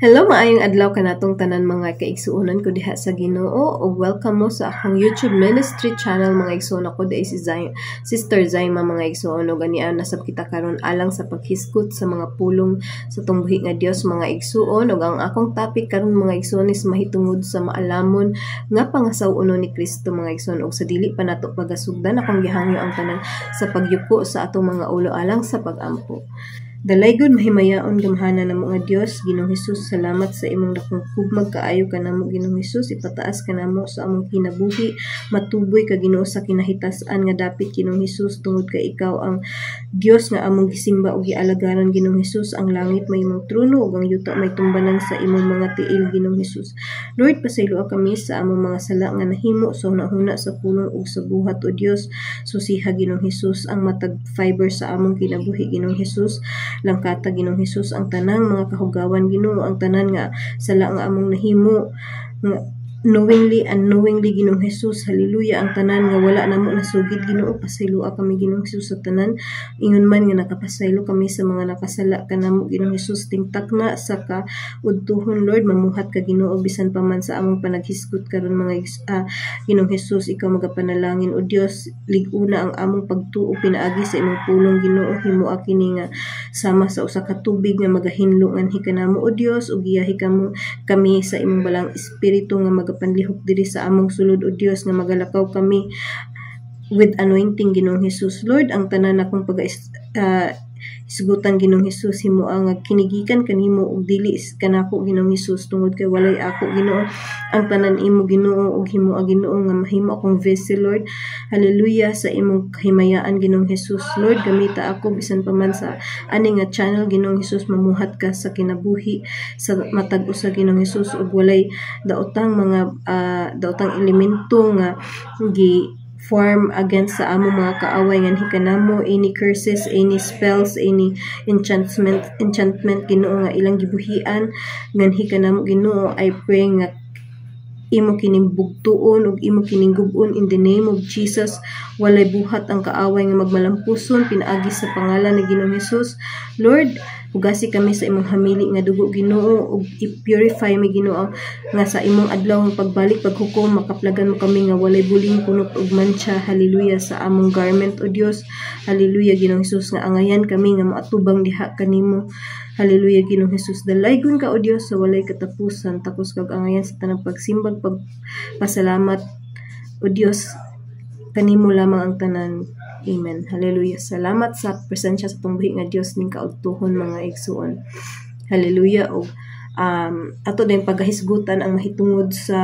Hello, maayong adlaw kanatong tanan, mga kaigsuonan ko diha sa Ginoo, ug welcome mo sa akong YouTube ministry channel, mga igsuon. Ako diay si Sister Zaima, mga igsuon, ug ania nasab kita karon alang sa paghisgot sa mga pulong sa atong buhi nga Dios, mga igsuon. Ug ang akong topic karon, mga igsuon, is mahitungod sa maalamon nga pangasaw-onon ni Kristo, mga igsuon. Ug sa dili pa nato pagasugdan, akong gihangyo ang tanan sa pagyuko sa atong mga ulo alang sa pagampo. Dalaygon, mahimayaon, gamhanan namo nga Dios, Ginoong Hesus, salamat sa imong dakong gugma. Kaayo kanamo, Ginoong Hesus, ipataas kanamo sa among kinabuhi, matuboy ka, Ginoo, sa kinahitas-an nga dapit, Ginoong Hesus, tungod kay ikaw ang Dios nga among gisimba ug gialagaran, Ginoong Hesus. Ang langit may imong trono ug ang yuta may tumbanan sa imong mga tiil, Ginoong Hesus. Lord, pasayloa kami sa among mga sala nga nahimo sa hunahuna, sa pulong ug sa buhat, o Dios. Susiha, Ginoong Hesus, ang matag fiber sa among kinabuhi, Ginoong Hesus. Langkata, Ginoong Hesus, ang tanang mga kahugawan, Ginoo, ang tanan nga sala nga among nahimo nga knowingly, unknowingly, Ginoong Hesus. Hallelujah. Ang tanan nga wala namo nasugid, Ginoo, pasayloa kami, Ginoong Hesus, sa tanan, ingon man nga nakapasaylo kami sa mga nakasala kanamo, Ginoong Hesus. Tingtak na sa kaudtuhon, Lord, mamuhat ka, Ginoo, bisan pa man sa among panaghisgot karon, mga Ginoong Hesus, ikaw magapanalangin. O Dios, lig-una ang among pagtuo pinaagi sa imong pulong, Ginoo. Himoa kini nga sama sa usa ka tubig nga magahinlo nganhi kanamo, o Dios, ug giyahi kamo kami sa imong Balaang Espiritu nga magapanlihok diri sa among sulod, o Dios, nga magalakaw kami with anointing, Ginoong Hesus. Lord, ang tanan akong pag hisgutan, Ginoong Hesus, himoa nga kinigikan kanimo ug dili kanako, Ginoong Hesus, tungod kay walay ako, Ginoo. Ang tanan imo, Ginoo, ug himoa, Ginoo, nga mahimo akong vessel, Lord. Hallelujah, sa imong kahimayaan, Ginoong Hesus. Lord, gamita ako bisan pa man sa ani nga channel, Ginoong Hesus. Mamuhat ka sa kinabuhi sa matag usa, Ginoong Hesus, ug walay daotang mga daotang elemento nga gi form against sa among mga kaaway nganhi kanamo, any curses, any spells, any enchantment, Ginoo, nga ilang gibuhian nganhi kanamo, Ginoo. I pray nga imo kining bugtuon ug imo kining gub-on in the name of Jesus. Walay buhat ang kaaway nga magmalampuson pinaagi sa pangalan ni Ginoong Hesus. Lord, hugasi kami sa imong hamili nga dugo, Ginoo, ug i-purify mi, Ginoo, nga sa imong adlaw nga pagbalik paghukom, makaplagan mo kami nga walay buling, kunot ug mantsa, hallelujah, sa among garment, o Dios. Hallelujah, Ginoong Hesus, nga angayan kami nga moatubang diha kanimo. Hallelujah, Ginoong Hesus. Dalaygon ka, o Dios, sa walay katapusan. Takos kag angayan sa tanang pagsimbag, pagpasalamat, o Dios. Kanimo lamang ang tanan. Amen. Hallelujah. Salamat sa presensya sa atong buhi nga Dios ning kaudtuhon, mga igsuon. Hallelujah. Og ato din pagahisgutan ang mahitungod sa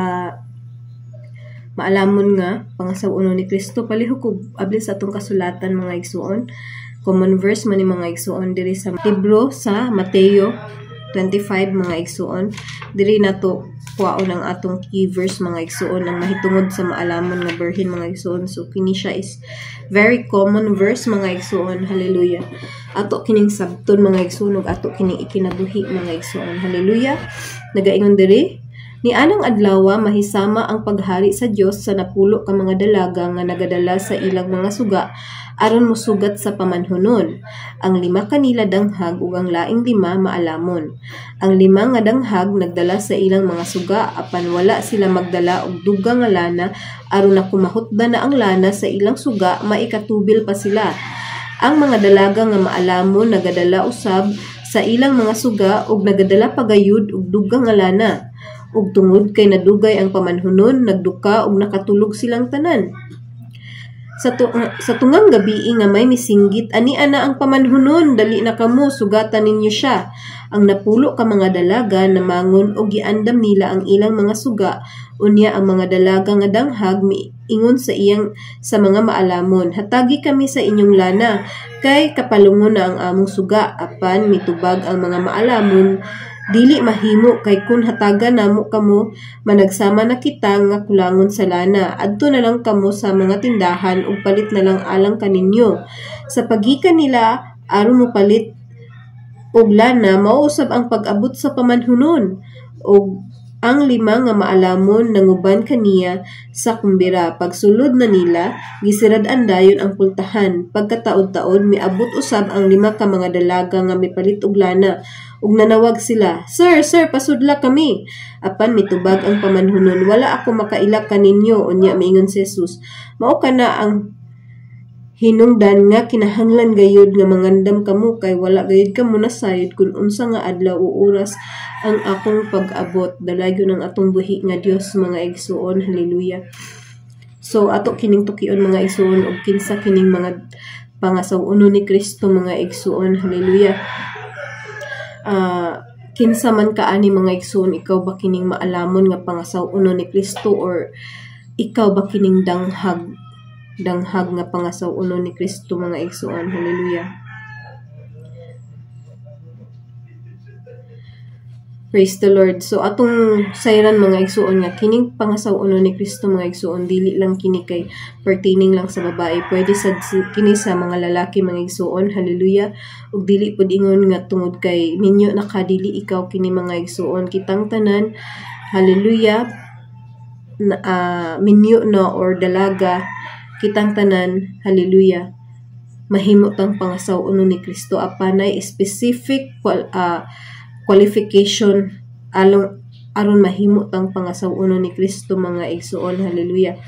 maalamon nga pangasaw-onon ni Kristo. Palihog ko abli sa atong kasulatan, mga igsuon. Common verse man ni, mga igsuon, diri sa libro sa Mateo 25, mga igsuon. Diri nato kuwaon ang atong key verse, mga igsuon, ang mahitungod sa maalamon nga birhen, mga igsuon. So kini siya is very common verse, mga igsuon. Hallelujah. Ato kining sabton, mga igsuon, ug ato kining ikinabuhi, mga igsuon. Hallelujah. Nagaingon diri: "Ni anang adlawa mahisama ang paghari sa Dios sa 10 ka mga dalaga nga nagadala sa ilang mga suga aron mosugat sa pamanhunon. Ang 5 kanila danghag ug ang laing 5 maalamon. Ang 5 nga danghag nagdala sa ilang mga suga, apan wala sila magdala og dugang nga lana. Aron nakumahutda na ang lana sa ilang suga, maikatubil pa sila. Ang mga dalaga nga maalamon nagadala usab sa ilang mga suga ug nagadala pagayud og dugang nga lana. Ug tungod kay nadugay ang pamanhunon, nagduka ug nakatulog silang tanan. Sa tungang gabii nga may misinggit, 'Ania na ang pamanhunon, dali na kamo, sugatan ninyo siya.' Ang 10 ka mga dalaga namangon ug giandam nila ang ilang mga suga. Unya ang mga dalaga nga danghag miingon sa mga maalamon, 'Hatagi kami sa inyong lana, kay kapalungon na ang among suga.' Apan mitubag ang mga maalamon, 'Dili mahimo, kay kun hatagan namo kamo, managsama na kita nga kulangon sa lana. Adto na lang kamo sa mga tindahan ug palit na lang alang kaninyo.' Sa paggikan nila aron mopalit og lana, mao usab ang pag-abot sa pamanhunon. Ug ang 5 nga maalamon nanguban kaniya sa kumbira. Pagsulod na nila, gisirad-an dayon ang pultahan. Pagkataod-taod, miabot usab ang 5 ka mga dalaga nga mipalit og lana. Ug nanawag sila, "Sir, sir, pasudla kami." Apan mitubag ang pamanhunon, "Wala ako makaila kaninyo." Unya miingon si Jesus, "Mao kana ang hinungdan nga kinahanglan gayud nga mangandam kamo, kay wala gayud kamo nasayod kung unsa nga adlaw o oras ang akong pag-abot." Dalaygon ang atong buhi nga Dios, mga igsuon. Hallelujah. So ato kining tukion, mga igsuon, og kinsa kining mga pangasaw-uno ni Kristo, mga igsuon. Hallelujah. Kinsa man ka ani, mga igsuon? Ikaw ba kining maalamon nga pangasaw-uno ni Kristo or ikaw ba kining danghag danghag nga pangasaw-uno ni Kristo, mga igsuon? Hallelujah. Praise the Lord. So atong sayran, mga igsuon, nga kining pangasaw-uno ni Kristo, mga igsuon, dili lang kini kay pertaining lang sa babae, pwede sad kini sa mga lalaki, mga igsuon. Hallelujah. Ug dili pud ingon nga tungod kay minyo na ka, dili ikaw kini, mga igsuon. Kitang tanan, hallelujah, na, minyo na or dalaga, kitang tanan, hallelujah, mahimo tang pangasaw-uno ni Kristo, apanay specific qualification along aron mahimo tang pangasaw-uno ni Kristo, mga igsuon. Hallelujah.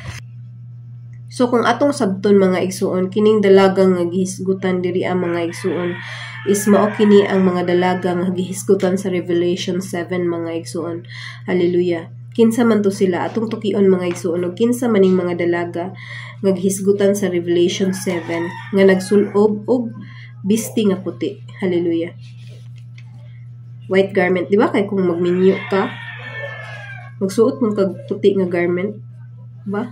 So kung atong sabton, mga igsuon, kining dalaga nga gihisgutan diri ang mga igsuon is mao kini ang mga dalaga nga gihisgutan sa Revelation 7, mga igsuon. Hallelujah. Kinsa man to sila? Atong tukion, mga igsuon, og kinsa maning mga dalaga nga gihisgutan sa Revelation 7 nga nagsulob og bisti nga puti. Hallelujah. White garment, di ba? Kay kung magminyo ka, magsuot mo kag puti nga garment, ba?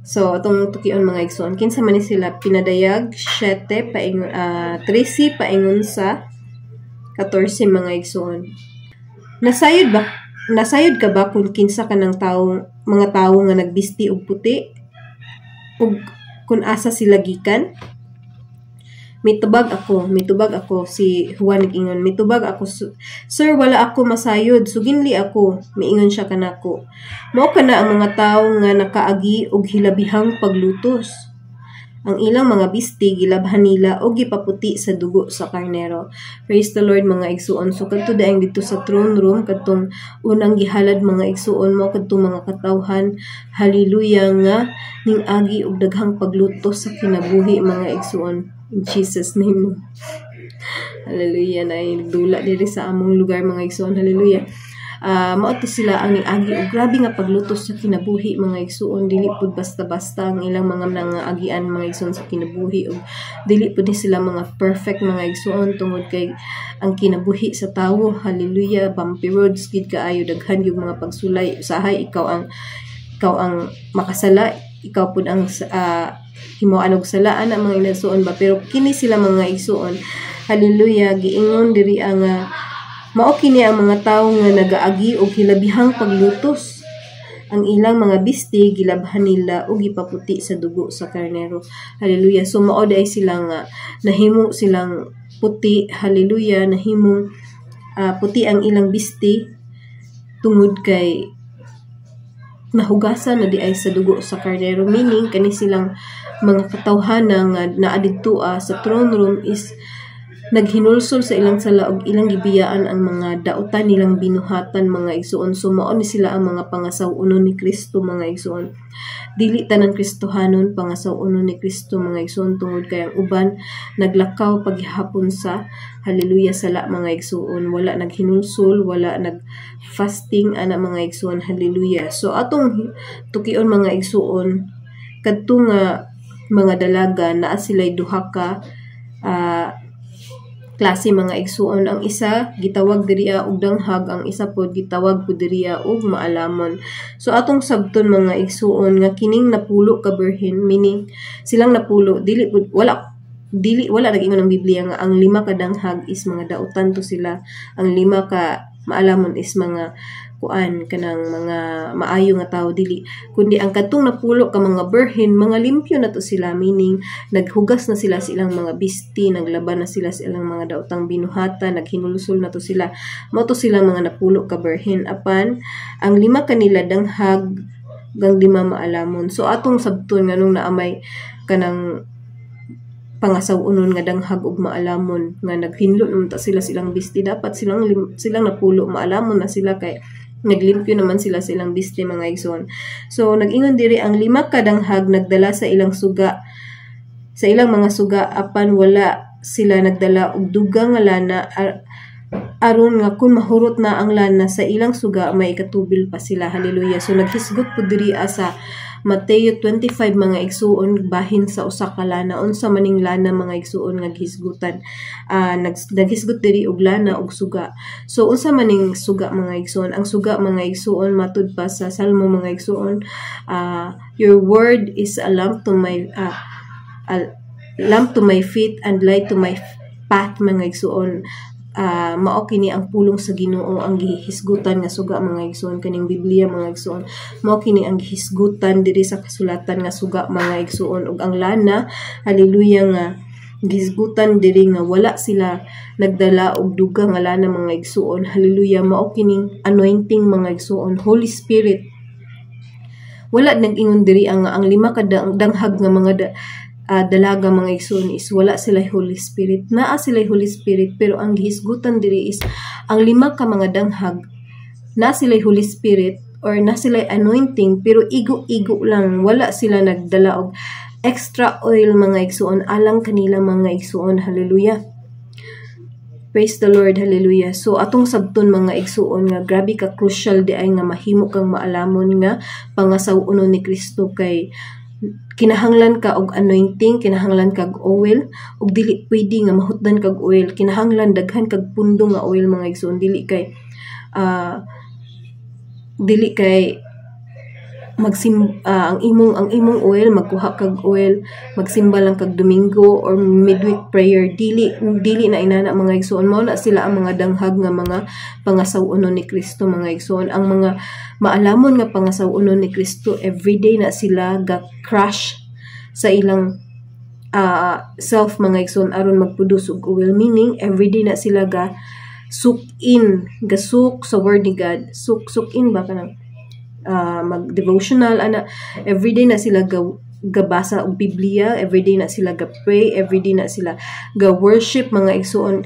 So atong tukion, mga igsoon, kinsa man ni sila? Pinadayag 7 paingon 13 paingon sa 14, mga igsoon. Nasayod ka ba kung kinsa ka ng tawo, mga tawo nga nagbisti og puti ug kung asa sila gikan? "Mitubag ako, mitubag ako," si Juan nag-ingon, "Mitubag ako, sir, wala ako masayod, suginli ako." Miingon siya kanako, "Mao kana ang mga tawo nga nakaagi og hilabihang paglutos. Ang ilang mga bisti gilabhan nila og gipaputi sa dugo sa Karnero." Praise the Lord, mga igsuon. So kadto daang dito sa throne room, kadtong unang gihalad, mga igsuon, mo kadtong mga katawhan, hallelujah, nga ning agi og daghang paglutos sa kinabuhi, mga igsuon. In Jesus' name, no. Hallelujah, na dula diri sa among lugar, mga igsuon. Hallelujah. Mao to sila ang agi og grabe nga paglutos sa kinabuhi, mga igsuon. Dili pud basta-basta ang ilang mga nangaagian, mga igsuon, sa kinabuhi, ug dili pud ni sila mga perfect, mga igsuon, tungod kay ang kinabuhi sa tawo, hallelujah, bumpy roads gid kaayo, daghan yung mga pagsulay. Usahay ikaw ang makasala, ikaw pud ang himuan og sala ana, mga igsuon ba. Pero kini sila, mga igsuon, hallelujah, giingon diri ang mao kini ang mga tawo nga nagaagi og hilabihang paglutos. Ang ilang mga bisti gilabhan nila og gipaputi sa dugo sa Karnero. Hallelujah. So mao diay sila nga nahimo silang puti, hallelujah, nahimong puti ang ilang bisti tungod kay nahugasan na di ay sa dugo sa Karnero, meaning kani silang mga katawhana nga naa didto sa throne room is naghinulsol sa ilang sala og ilang gibiyaan ang mga dautan nilang binuhatan, mga igsuon. So mao ni sila ang mga pangasaw-uno ni Kristo, mga igsuon. Dili tanan Kristohanon pangasaw-uno ni Kristo, mga igsuon, tungod kay ang uban naglakaw paghihapon sa, hallelujah, sala, mga igsuon, wala naghinulsol, wala nag fasting ana, mga igsuon. Hallelujah. So atong tukion, mga igsuon, kadto nga mga dalaga, naa sila'y duha ka klase, mga igsuon. Ang isa gitawag diriya og danghag, ang isa pod gitawag pud diriya og maalamon. So atong sabton, mga igsuon, nga kining 10 ka birhen, meaning silang 10, dili pud wala dili wala nag-ingon ang Biblia nga ang 5 ka danghag is mga dautan to sila, ang 5 ka maalamon is mga kuan kanang mga maayo nga tawo, dili, kundi ang kadtong 10 ka mga birhen, mga limpyo na to sila, meaning naghugas na sila sa ilang mga bisti, naglaban na sila sa ilang mga daotang binuhatan, naghinulsol na to sila. Mao to sila mga 10 ka birhen. Apan ang 5 kanila danghag, gang 5 maalamon. So atong sabton nganong naamay kanang pangasaw-onon nga danghag ug maalamon nga naghinlo naman ta sila silang bisti. Dapat silang napulo maalamon na sila kay naglimpyo naman sila silang bisti, mga igsoon. So nag-ingon diri, ang lima ka danghag nagdala sa ilang suga, sa ilang mga suga, apan wala sila nagdala og dugang nga lana aron nga kun mahurot na ang lana sa ilang suga, may ikatubil pa sila. Hallelujah. So naghisgot po diri sa Mateo 25, mga igsuon, bahin sa usa ka lana. Unsa maning lana, mga igsuon, nga gihisgutan? Naghisgot diri og lana og suga. So unsa maning suga, mga igsuon? Ang suga, mga igsuon, matud pa sa Salmo, mga igsuon, "Your word is a lamp to my feet and light to my path," mga igsuon. Mao kini ang pulong sa Ginoo ang gihisgutan nga suga, mga igsuon. Kaning Biblia, mga igsuon, mao kini ang gihisgutan diri sa kasulatan nga suga, mga igsuon. Ug ang lana, hallelujah, nga gihisgutan diri nga wala sila nagdala og dugang nga lana, mga igsuon, hallelujah, mao kining anointing, mga igsuon, Holy Spirit. Wala nag-ingon diri ang lima ka danghag nga mga dalaga, mga igsoon, is wala sila Holy Spirit. Naa sila Holy Spirit, pero ang gihisgutan diri is ang lima ka mga danghag na sila Holy Spirit or na sila anointing, pero igo-igo lang. Wala sila nagdala og extra oil, mga igsuon, alang kanila, mga igsuon. Hallelujah. Praise the Lord, hallelujah. So atong sabton, mga igsuon, nga grabe ka crucial di ay nga mahimo kang maalamon nga pangasaw-onon ni Kristo kay kinahanglan ka og anointing, kinahanglan kag oil, ug dili pwede nga mahutdan kag oil. Kinahanglan daghan kag pundo nga oil, mga igsuon. Dili kay magsim ang imong oil, magkuha kag oil, magsimba lang kag Domingo or midweek prayer. Dili na inana, mga igsuon. Mao na sila ang mga danghag nga mga pangasaw-onon ni Kristo, mga igsuon. Ang mga maalamon nga pangasaw-onon ni Kristo, everyday na sila ga crush sa ilang self, mga igsuon, aron magproduce og oil, meaning everyday na sila ga soak in, ga soak sa word ni God, soak soak in ba, kanang mag devotional ana. Everyday na sila ga gabasa og Biblia, everyday na sila ga pray, everyday na sila ga worship, mga igsuon.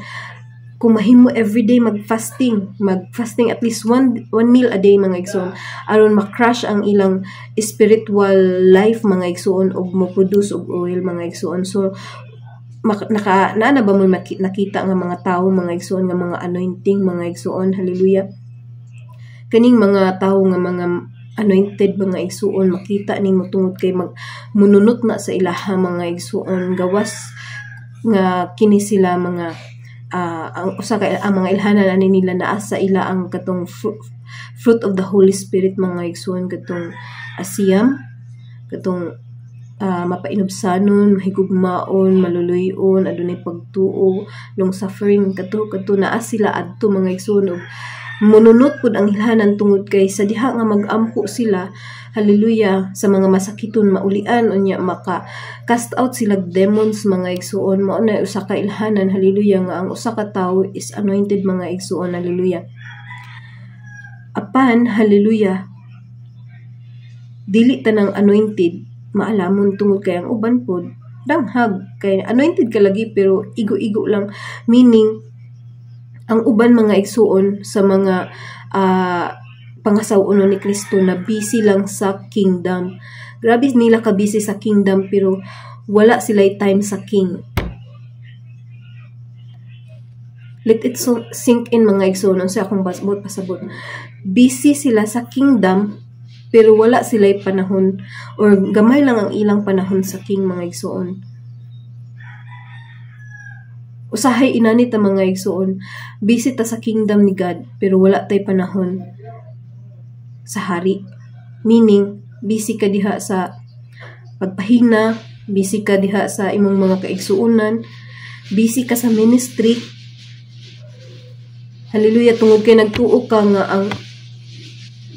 Kung mahimo, everyday mag-fasting, mag-fasting at least one meal a day, mga igsuon, aron ma-crush ang ilang spiritual life, mga igsuon, ug mo produce og oil, mga igsuon. So naka naa na ba mo nakita nga mga tawo, mga igsuon, nga mga anointing, mga igsuon? Hallelujah. Kaning mga tawo nga mga anointed, mga igsuon, makita nimo tungod kay mag mununot na sa ilaha, mga igsuon, gawas nga kini sila mga ang usa ka ang mga ilhanan ani nila, naa sa ila ang katong fruit of the Holy Spirit, mga igsuon, katong asiyam, katong mapainubsanon, mahigugmaon, maluluyon, adunay pagtuo, long suffering, kato naa sila adto, mga igsuon, ug mununot pud ang ilhanan tungod kay sa diha nga magampo sila, hallelujah, sa mga masakiton maulian, unya maka cast out sila demons, mga igsuon. Mao na usa ka ilhanan, hallelujah, nga ang usa ka tawo is anointed, mga igsuon. Hallelujah. Apan, hallelujah, dili tanang anointed maalamon tungod kay ang uban pod danghag, kay anointed ka lagi pero igo-igo lang, meaning ang uban, mga igsuon, sa mga pangasaw-onon ni Kristo na busy lang sa kingdom. Grabe nila ka busy sa kingdom, pero wala sila time sa King. Let it so sink in, mga igsuon, unsa akong basbot pasabot. Busy sila sa kingdom pero wala sila panahon or gamay lang ang ilang panahon sa King, mga igsuon. Usahay inani ta, mga igsuon, busy ta sa kingdom ni God pero wala tay panahon sa hari. Meaning, busy ka diha sa pagpahina, busy ka diha sa imong mga kaigsuonan, busy ka sa ministry. Hallelujah, tungod kay nagtuo ka nga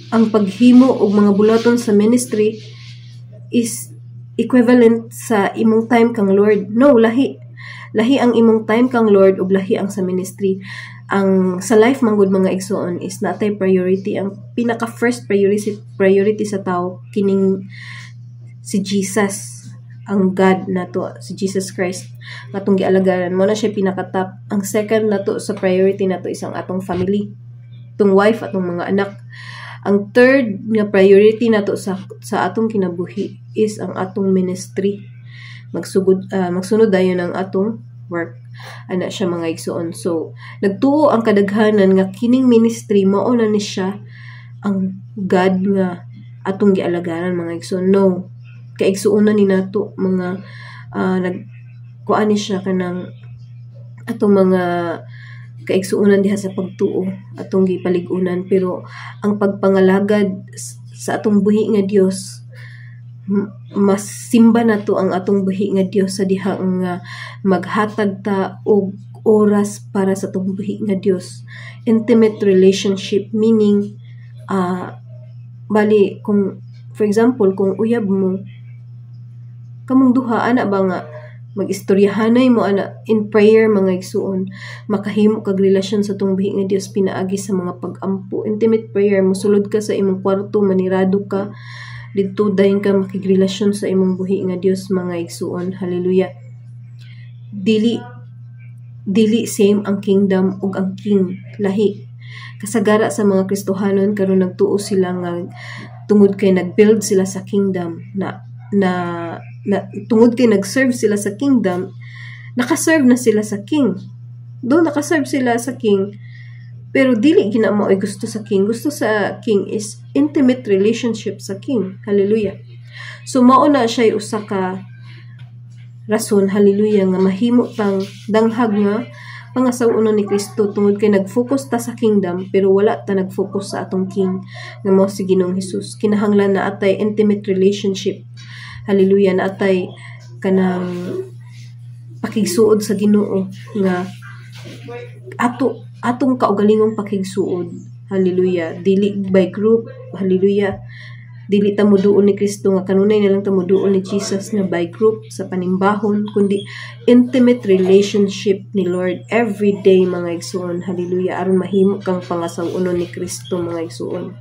ang paghimo og mga bulaton sa ministry is equivalent sa imong time kang Lord. No, lahi. Lahi ang imong time kang Lord ug lahi ang sa ministry. Ang sa life manggod, mga igsuon, is natay priority. Ang pinaka first priority priority sa tao kining si Jesus. Ang God nato, si Jesus Christ, atong gialagaran mo na siya pinaka-top. Ang second nato sa priority nato is ang atong family, atong wife, atong mga anak. Ang third nga priority nato sa atong kinabuhi is ang atong ministry. Magsugod, magsunod dayon ang atong work, ana siya, mga igsuon. So nagtuo ang kadaghanan nga kining ministry mao na ni siya ang God nga atong gialagaran, mga igsuon. No, kaigsuonan ni nato, mga nag kuan ni siya, kanang atong mga kaigsuonan diha sa pagtuo, atong gipalig-unan, pero ang pagpangalagad sa atong buhi nga Dios, mas simba nato ang atong buhi nga Dios sa diha nga maghatag ta og oras para sa atong buhi nga Dios, intimate relationship, meaning bali kung, for example, kung uyab mo, kamong duha, ana ba nga magistoryahanay mo ana in prayer, mga igsuon. Makahimo kag relasyon sa atong buhi nga Dios pinaagi sa mga pag-ampo, intimate prayer. Mosulod ka sa imong kwarto, manirado ka didto, dayon ka makigrelasyon sa imong buhi nga Dios, mga igsuon. Hallelujah. Dili same ang kingdom ug ang king, lahi. Kasagara sa mga Kristohanon karon, nagtuo sila nga tungod kay nag-build sila sa kingdom na tungod kay nag-serve sila sa kingdom, nakaserve na sila sa king. Do nakaserve sila sa king, pero dili gina mao'y gusto sa king. Gusto sa king is intimate relationship sa king. Hallelujah. So mao na siya usa ka rason, hallelujah, nga mahimo tang danghag nga pangasaw-onon ni Kristo, tungod kay nag-focus ta sa kingdom pero wala ta nag-focus sa atong king nga mao si Ginoong Hesus. Kinahanglan na atay intimate relationship. Hallelujah, na atay kanang pakigsuod sa Ginoo nga ato atong kaugalingong pakigsuod. Hallelujah. Dili by group. Hallelujah. Dili ta moduol ni Kristo nga kanunay na lang ta moduol ni Jesus nga by group sa panimbahon, kundi intimate relationship ni Lord every day, mga igsuon. Hallelujah. Aron mahimo kang pangasaw-onon ni Kristo, mga igsuon.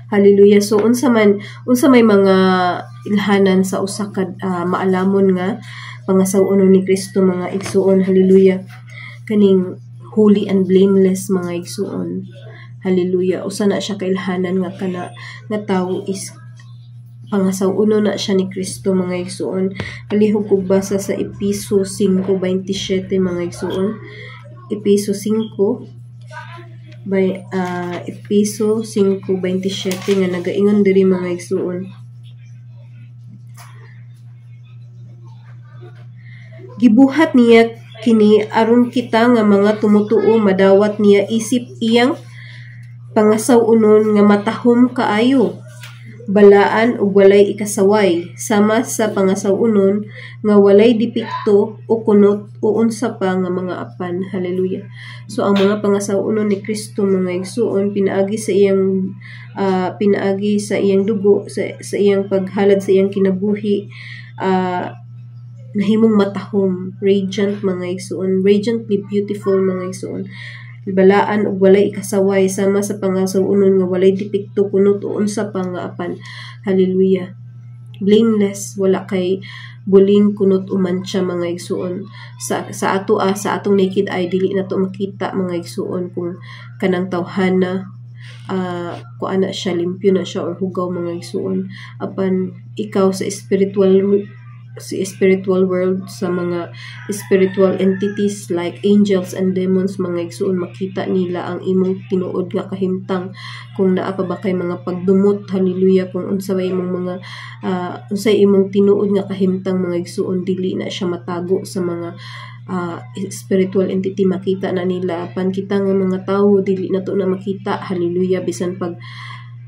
Hallelujah. So unsa may mga ilhanan sa usa ka maalamon nga pangasaw-onon ni Kristo, mga igsuon? Hallelujah. Kaning holy and blameless, mga igsuon. Hallelujah. Usa na siya kailhanan nga kana nga tawo is pangasaw-onon na siya ni Kristo, mga igsuon. Palihog kog basa sa Epeso 5:27, mga igsuon. Epeso 5 by Epeso 5:27 nga nagaingon diri, mga igsuon. Gibuhat niya kini aron kita nga mga tumutuo madawat niya isip iyang pangasaw-onon nga matahom kaayo, balaan ug walay ikasaway, sama sa pangasaw-onon nga walay depekto o kunot o unsa pa nga mga apan. Hallelujah. So ang mga pangasaw-onon ni Kristo, mga igsuon, pinaagi sa iyang dugo, sa iyang paghalad sa iyang kinabuhi, nahimong matahom, radiant, mga igsuon, radiantly beautiful, mga igsuon, balaan ug walay ikasaway, sama sa pangasaw-onon nga walay depekto, kunot o unsa pa nga apan. Hallelujah. Blameless, wala kay buling, kunot o mantsa, mga igsuon. Sa ato, sa atong naked eye, dili nato makita, mga igsuon, kung kanang tawhana kuan na siya, limpyo na siya or hugaw, mga igsuon. Apan ikaw, sa spiritual world, sa mga spiritual entities like angels and demons, mga igsuon, makita nila ang imong tinuod nga kahimtang, kung naa pa ba kay mga pagdumot. Hallelujah. Kung unsa ba imong mga unsay imong tinuod nga kahimtang, mga igsuon, dili na siya matago sa mga spiritual entity, makita na nila. Apan kita nga mga tawo, dili na to na makita. Hallelujah. Bisan pag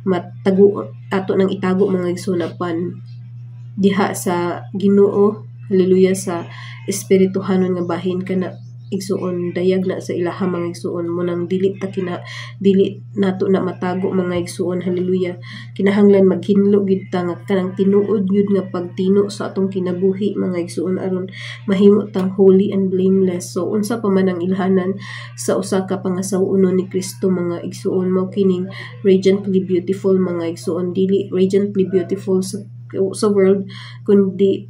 matago, ato nang itago, mga igsuon, apan diha sa Ginoo, hallelujah, sa espirituhanon nga bahin kana, igsuon, dayag na sa ilaha, mga igsuon. Mo nang dili nato na matago, mga igsuon. Hallelujah. Kinahanglan maghinlo gid ta nga kanang tinuod gyud nga pagtino sa atong kinabuhi, mga igsuon, aron mahimo tang holy and blameless. So unsa pa man ang ilhanan sa usa ka pangasaw-onon ni Kristo, mga igsuon? Mao kining radiantly beautiful, mga igsuon. Dili radiantly beautiful sa world, kundi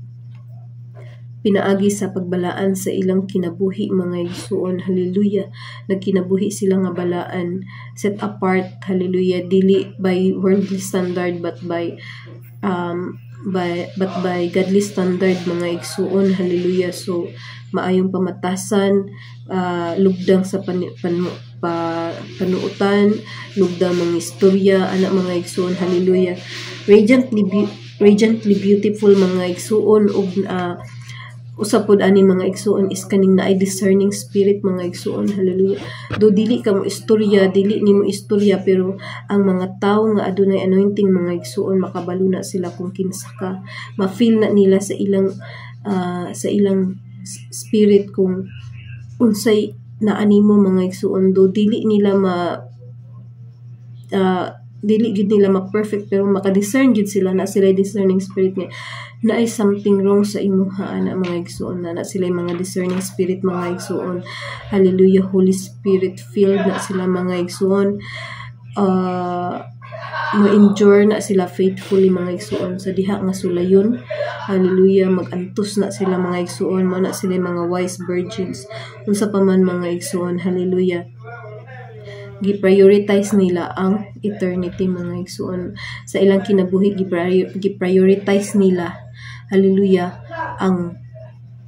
Pinaagi sa pagbalaan sa ilang kinabuhi, mga igsuon. Hallelujah. Nagkinabuhi sila nga balaan, set apart. Hallelujah. Dili by worldly standard but by godly standard, mga igsuon. Hallelujah. So maayong pamatasan, lugdang sa panuotan, lugdang mga istorya ana, mga igsuon. Hallelujah. Radiantly beautiful, mga igsuon. Ug usa pod ani, mga igsuon, is kaning naay discerning spirit, mga igsuon. Hallelujah. Do dili ka mo istorya, dili nimo istorya, pero ang mga tawo nga adunay anointing, mga igsuon, makabalo na sila kung kinsa ka. Ma-feel na nila sa ilang spirit kung unsay naa nimo, mga igsuon. Do dili nila ma dili gyud nila ma-perfect, pero maka-discern gyud sila na sila discerning spirit nga naay something wrong sa imuha ana, mga igsuon. Na sila mga discerning spirit, mga igsuon. Hallelujah. Holy Spirit filled na sila, mga igsuon. Mo-endure na sila faithfully, mga igsuon, sa diha nga sulayon. Hallelujah. Magantos na sila, mga igsuon. Mao na sila mga wise virgins. Unsa pa man, mga igsuon, hallelujah, gi-prioritize nila ang eternity, mga igsuon, sa ilang kinabuhi. Gi-prioritize nila, hallelujah, ang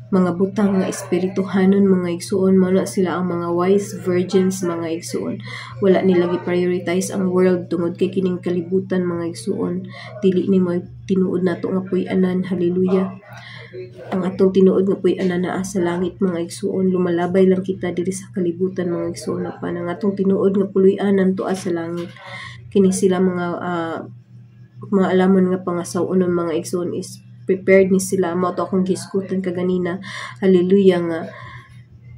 mga butang nga espirituhanon, mga igsuon. Mao na sila ang mga wise virgins, mga igsuon. Wala nila gi-prioritize ang world tungod kay kining kalibutan, mga igsuon, dili ni mo tinuod nato nga puy-anan. Hallelujah. Ang atong tinuod nga puy-anan naa sa langit, mga igsuon. Lumalabay lang kita diri sa kalibutan, mga igsuon, apan ang atong tinuod nga puloy-anan tuwa sa langit. Kini sila mga alamon nga pangasaw-onon, mga igsuon, is prepared ni sila. Mao to akong gisgutan kaganina, hallelujah, nga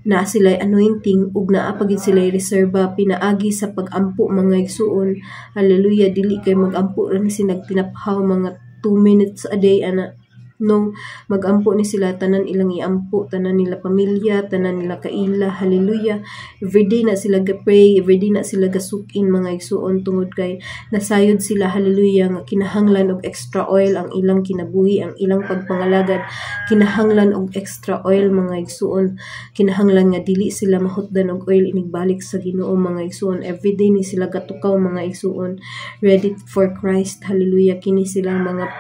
naa sila anointing ug naa pa gid sila reserba pinaagi sa pag-ampo, mga igsuon. Hallelujah. Dili kay mag-ampo ra ni sila tinaphaw mga 2 minutes a day ana. No, magampo ni sila tanan ilang iampo, tanan nila pamilya, tanan nila kaila. Hallelujah. Everyday na sila ga-pray, everyday na sila gasukin, mga igsuon, tungod kay nasayod sila, hallelujah, nga kinahanglan og extra oil ang ilang kinabuhi, ang ilang pagpangalagad. Kinahanglan og extra oil, mga igsuon. Kinahanglan nga dili sila mahutdan og oil inigbalik sa Ginoo, mga igsuon. Everyday ni sila gatukaw, mga igsuon, ready for Christ. Hallelujah. Kini silang mga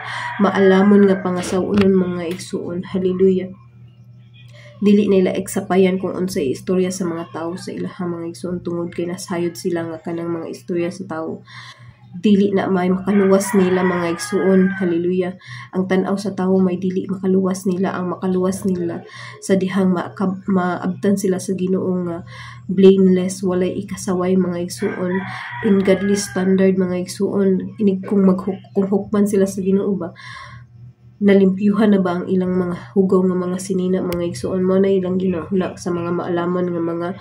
maalamon nga pangasaw-onon, mga igsuon. Hallelujah. Dili nila eksapayan kung unsay istorya sa mga tawo sa ilaha, mga igsuon, tungod kay nasayod sila nga kanang mga istorya sa tawo dili na may makaluwas nila, mga igsuon. Hallelujah. Ang tan-aw sa tawo may dili makaluwas nila. Ang makaluwas nila sa dihang maabtan sila sa Ginoo nga blameless, walay ikasaway, mga igsuon, in godly standard, mga igsuon. Inig kung hukman sila sa Ginoo ba, nalimpyuhan na ba ang ilang mga hugaw nga mga sinina, mga igsuon? Mao na ilang ginahuna sa mga maalaman nga mga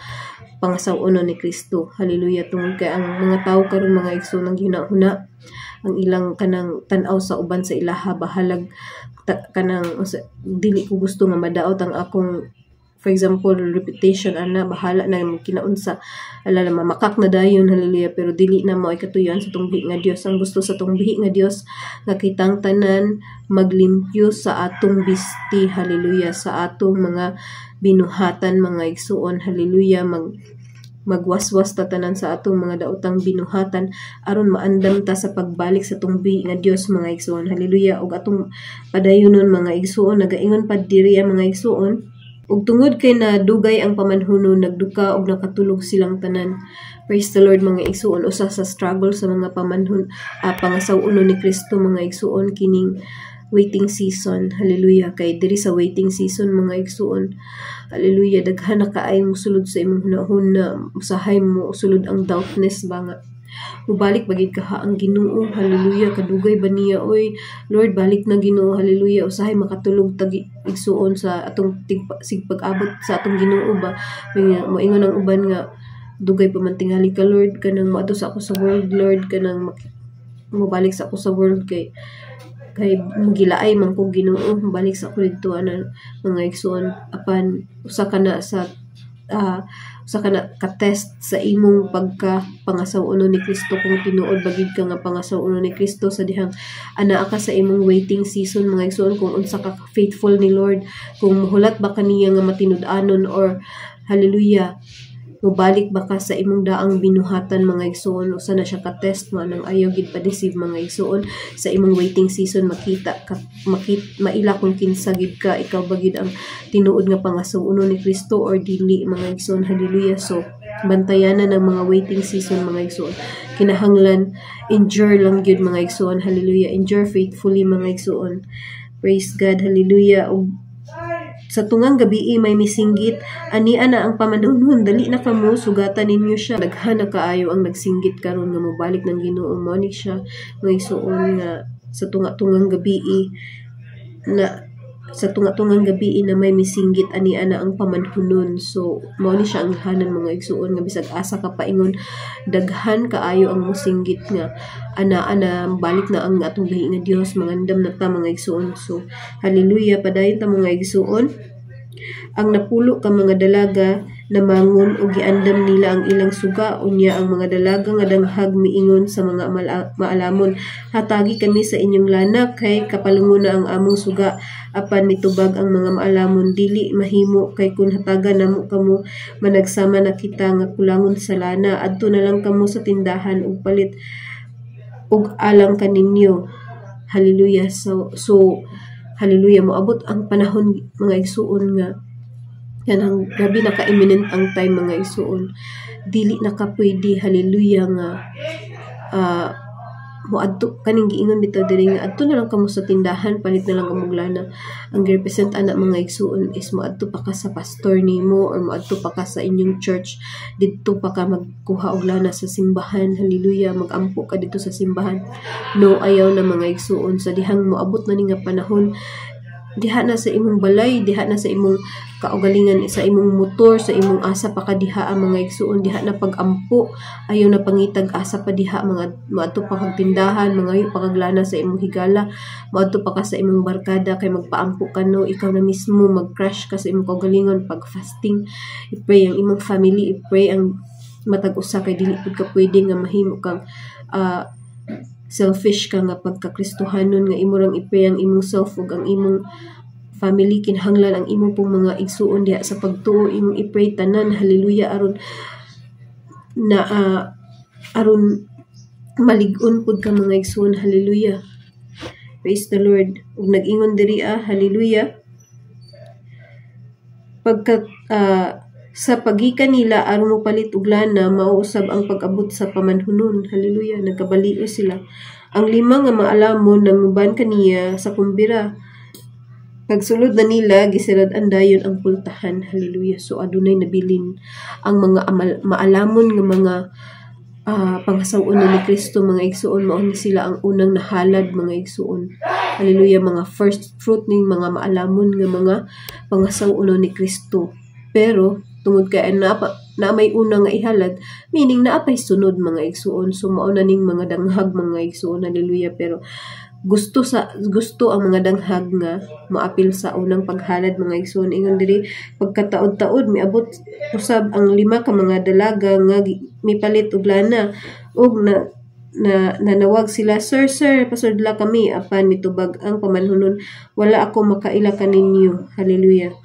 pangasaw-onon ni Kristo. Hallelujah. Tungod kay ang mga tawo karon, mga igsuon, ang ginahuna ang ilang kanang tan-aw sa uban sa ilaha, bahalag kanang dili ko gusto nga madaot ang akong, for example, reputation ana, bahala na kinaunsa ala na mamakak na dayon. Hallelujah. Pero dili na mao katuyoan sa tungbihi nga Dios. Ang gusto sa tungbihi nga Dios nga kitang tanan maglimpyo sa atong bisti. Hallelujah. Sa atong mga binuhatan, mga igsuon. Hallelujah. Magwaswas ta tanan sa atong mga daotang binuhatan aron maandam ta sa pagbalik sa tungbihi nga Dios, mga igsuon. Hallelujah. Ug atong padayonon, mga igsuon. Nagaingon pad diri ang mga igsuon, "Ug tungod kay nadugay ang pamanhunon, nagduka og nakatulog silang tanan." Praise the Lord, mga igsuon. Usa sa struggle sa mga pamanhun pangasaw-onon ni Kristo, mga igsuon, kining waiting season. Hallelujah. Kay diri sa waiting season, mga igsuon, hallelujah, daghan na kaay mosulod sa imong hunahuna. Usahay mo sulod ang doubtness ba nga mubalik ba gid kaha ang Ginoo? Hallelujah. Kadugay ba niya oy? Lord, balik na, Ginoo. Hallelujah. Usahay makatulog tag igsuon sa atong sigpag-abot sa atong Ginoo ba. Moingon ang uban nga dugay pa man tingali ka, Lord, kanang moadto sa ako sa world, Lord, kanang mobalik sa ako sa world kay gilaay man ko, Ginoo, balik sa ako didto ana, mga igsuon. Apan usa ka na sa Usa ka na ka-test sa imong pagka pangasaw-onon ni Kristo, kung tinuod ba gid ka nga pangasaw-onon ni Kristo sa dihang anaa ka sa imong waiting season, mga igsoon, kung unsa ka faithful ni Lord, kung muhulat ba kaniya nga matinud-anon or, hallelujah, mobalik ba ka sa imong daang binuhatan, mga igsoon. Usa na siya ka test mo nang ayaw gid pa-deceive, mga igsoon. Sa imong waiting season, makita ka, makit maila kung kinsa gid ka, ikaw ba gid ang tinuod nga pangasaw-onon ni Kristo or dili, mga igsoon. Hallelujah. So bantayanan ng mga waiting season, mga igsoon. Kinahanglan endure lang gyud, mga igsoon. Hallelujah. Endure faithfully, mga igsoon. Praise God. Hallelujah. Ug sa tungang gabi may misinggit, "Ania na ang pamanhunon, dali na kamo, sugatan ninyo siya." Daghan na kaayo ang nagsinggit karon nga mobalik ng Ginoo. Mao ni siya, mga igsoon, nga sa tunga-tungang gabi na sa tunga-tungang gabi na may misinggit, "Ania na ang pamanhunon." So mao ni siya ang hanan, mga igsoon, nga bisag asa ka paingon, daghan kaayo ang mosinggit nga ana ana, balik na ang atong buhi nga Dios, mangandam na ta, mga igsoon. So hallelujah, padayon ta, mga igsoon. Ang napulo ka mga dalaga namangon ug giandam nila ang ilang suga. Unya ang mga dalaga nga danghag miingon sa mga maalamon, "Hatagi kami sa inyong lana kay kapalungon na ang among suga." Apan mitubag ang mga maalamon, "Dili mahimo, kay kun hatagan namo kamo, managsama na kita nga kulangon sa lana. Adto na lang kamo sa tindahan ug palit og alang kaninyo." Hallelujah. So hallelujah, moabot ang panahon, mga igsuon, nga kanang grabe naka-imminent ang time, mga igsuon. Dili na ka pwede, hallelujah, nga moadto kaning giingon bitaw diri nga adto na lang kamo sa tindahan, palit na lang kamo lana. Ang gi-represent ana, mga igsuon, is moadto pa ka sa pastor nimo or moadto pa ka sa inyong church, didto pa ka magkuha og lana sa simbahan. Hallelujah. Magampo ka dito sa simbahan. No, ayaw na, mga igsuon. Sa dihang moabot na ni nga panahon, diha na sa imong balay, diha na sa imong kaugalingan, sa imong motor, sa imong asa pa ka diha ang mga igsuon, diha na pagampo. Ayaw na pangitag asa pa diha, mga moadto pa kag tindahan, mangayo pa kag lana sa imong higala, moadto pa ka sa imong barkada kay magpaampo ka. No, ikaw na mismo mag-crash ka sa imong kaugalingon. Pag fasting, i-pray ang imong family, i-pray ang matag usa, kay dili pud ka pwede nga mahimo kang selfish ka nga pagkakristohanon nga imo rang i-pray ang imong self ug ang imong family. Kinahanglan ang imong pong mga igsuon diha sa pagtuo imong i-pray tanan. Hallelujah. Aron na aron malig-on pud ka, mga igsuon. Hallelujah. Praise the Lord. Ug nag-ingon diri ah, hallelujah, pagka sa pagikan nila aron mopalit og lana, mao usab ang pag-abot sa pamanhunon. Hallelujah. Nagkabalio sila. Ang lima nga maalamon nanguban kaniya sa kumbira. Pagsulod na nila, gisirad-an dayon ang pultahan. Hallelujah. So adunay nabilin ang mga maalamon nga mga pangasaw-onon ni Kristo, mga igsuon. Mao ni sila ang unang nahalad, mga igsuon. Hallelujah. Mga first fruit ning mga maalamon nga mga pangasaw-onon ni Kristo. Pero tungod kay na may una nga ihalad, meaning naa pay sunod, mga igsuon. So mao na ning mga danghag, mga igsuon. Hallelujah. Pero gusto ang mga danghag nga moapil sa unang paghalad, mga igsuon. Ingon diri, pagkataod-taod miabot usab ang lima ka mga dalaga nga mipalit og lana ug na na nanawag sila, "Sir, sir, pasudla kami." Apan mitubag ang pamanhunon, "Wala ako makaila kaninyo." Hallelujah.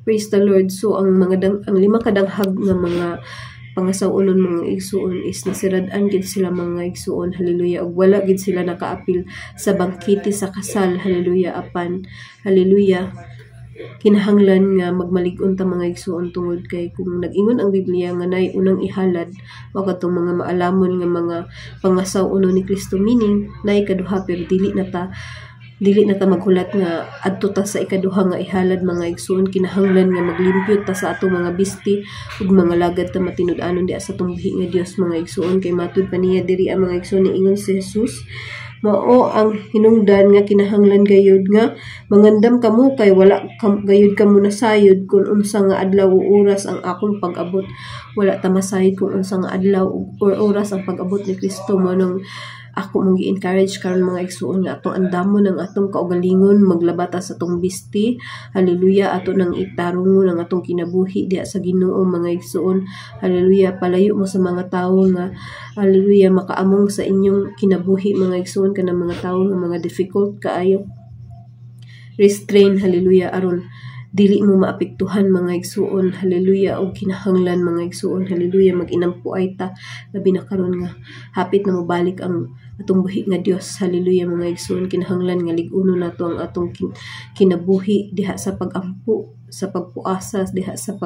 Praise the Lord. So ang lima ka danghag nga mga pangasaw-onon, mga igsuon, is nasirad-an gid sila, mga igsuon. Hallelujah. Ug wala gid sila nakaapil sa bangkete sa kasal. Hallelujah. Apan, hallelujah, kinahanglan nga magmalig-on ta, mga igsuon, tungod kay kung nag-ingon ang Biblia nga nay unang ihalad, mao kadtong mga maalamon nga mga pangasaw-onon ni Kristo, meaning nay ikaduha. Pero dili na ta maghulat nga adto ta sa ikaduha nga ihalad, mga igsuon. Kinahanglan nga maglimpyo ta sa atong mga bisti ug mga lagad ta matinud-anon diha sa atong buhi nga Dios, mga igsuon, kay matud pa niya diri ang mga igsuon, niingon si Jesus, "Mao ang hinungdan nga kinahanglan gayud nga mangandam kamo, kay wala gayud kamo nasayod kung unsa nga adlaw o oras ang akong pag-abot." Wala ta masayod kung unsa nga adlaw or oras ang pag-abot ni Kristo. Mo nang Ako mong gi-encourage karon, mga igsuon, nga atong andamon ang atong kaugalingon, maglabata sa atong bisti. Hallelujah. Ato nang itarungon ang atong kinabuhi diha sa Ginoo, mga igsuon. Hallelujah. Palayo mo sa mga tawo nga, hallelujah, makaamong sa inyong kinabuhi, mga igsuon, kanang mga tawo nga mga difficult kaayo restrain. Hallelujah. Aron dili mo maapektuhan, mga igsuon. Hallelujah. Og kinahanglan, mga igsuon, hallelujah, mag-inampuay ta, labi na karon nga hapit na mobalik ang atong buhi nga Dios. Hallelujah, mga igsuon. Kinahanglan nga lig-uno nato ang atong kinabuhi diha sa pagampo, sa pagpuasa, diha sa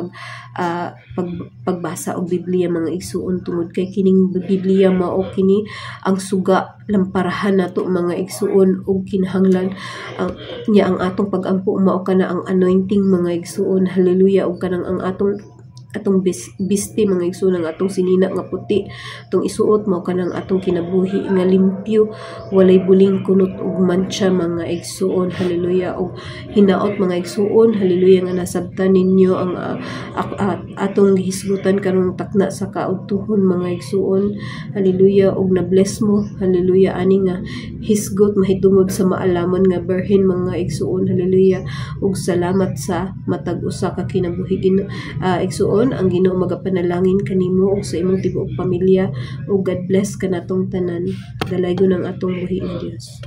pagbasa og Biblia, mga igsuon, tungod kay kining Biblia mao kini ang suga, lamparahan nato, mga igsuon. Og kinahanglan ang nya ang atong pagampo mao kana ang anointing, mga igsuon. Hallelujah. Og kanang ang atong atong bisti, mga igsuon, ang atong sinina nga puti atong isuot, mao kanang atong kinabuhi nga limpyo, walay buling, kunot ug mantsa, mga igsuon. Hallelujah. Og hinaot, mga igsuon, hallelujah, nga nasabtan ninyo ang atong gihisgutan karong takna sa kaudtuhon, mga igsuon. Hallelujah. Og na-bless mo, hallelujah, ani nga hisgot mahitungod sa maalamon nga birhen, mga igsuon. Hallelujah. Ug salamat sa matag usa ka kinabuhi. Igsuon, ang Ginoo magapanalangin kanimo ug sa imong tibuok pamilya, ug God bless kanatong tanan. Dalaygon ang atong buhi nga Dios.